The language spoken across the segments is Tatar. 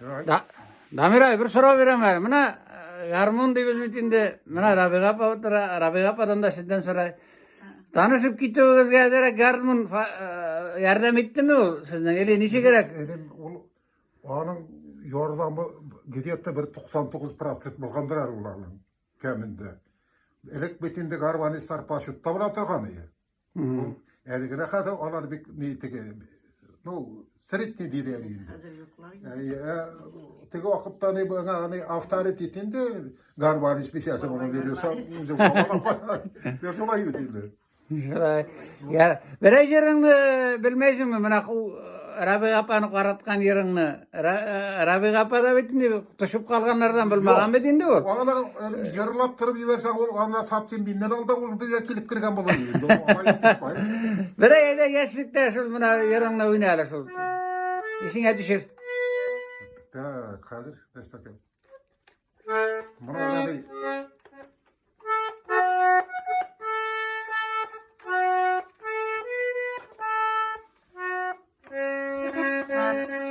Да, Дамир абый, бер сорау бирәм әле. Менә гармун дибез бит инде. Менә Рабига апа утыра. Рабига ападан да сездән сорай. Танышып китүегезгә әзерәк гармун ярдәм иттеме ул сезнең? Или ничегрәк? Энем, ул аның ярдәме где-то бер 99% булгандыр әле ул аның кәмендә. Элек бит инде гармонистлар почетта була торган иде. Ул әле генә хәзер алар бик ни теге, ну, средний диде әле инде. Хәзер юклар. Теге вакытта ни бу аңа авторитет инде гармонист бисәсе була бирүсә, үзе бабалап. Я шулай бит инде. Шулай. Я, берәр җырыңны белмәйсеңме? Менә Рабига апаны караткан җырыңны. Рабига апа да бит инде төшеп калганнардан булмаган бит инде ул. Аны җырлап торып җибәрсәң, ул анда саптин миннән алда ул безгә килеп кергән булыр инде. Берәр әйдә яшьлектә шул менә җырыңны уйна әле шул. Исеңә төшер. Так, хәзер нәрсә. Моны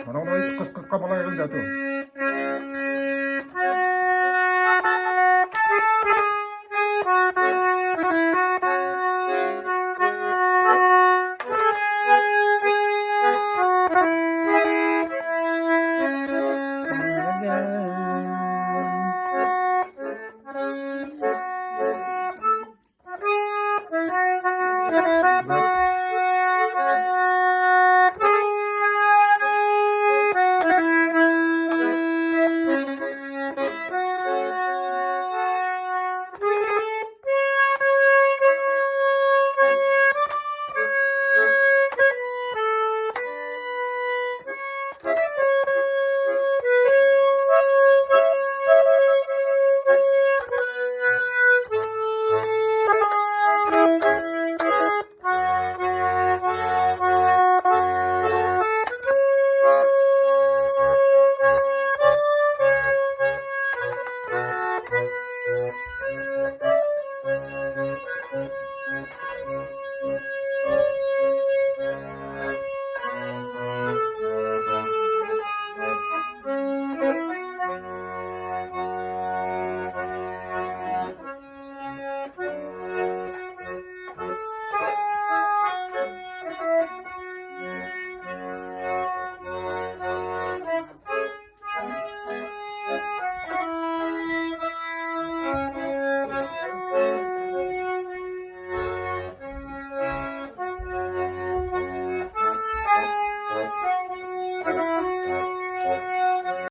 Моны кыска малай инде.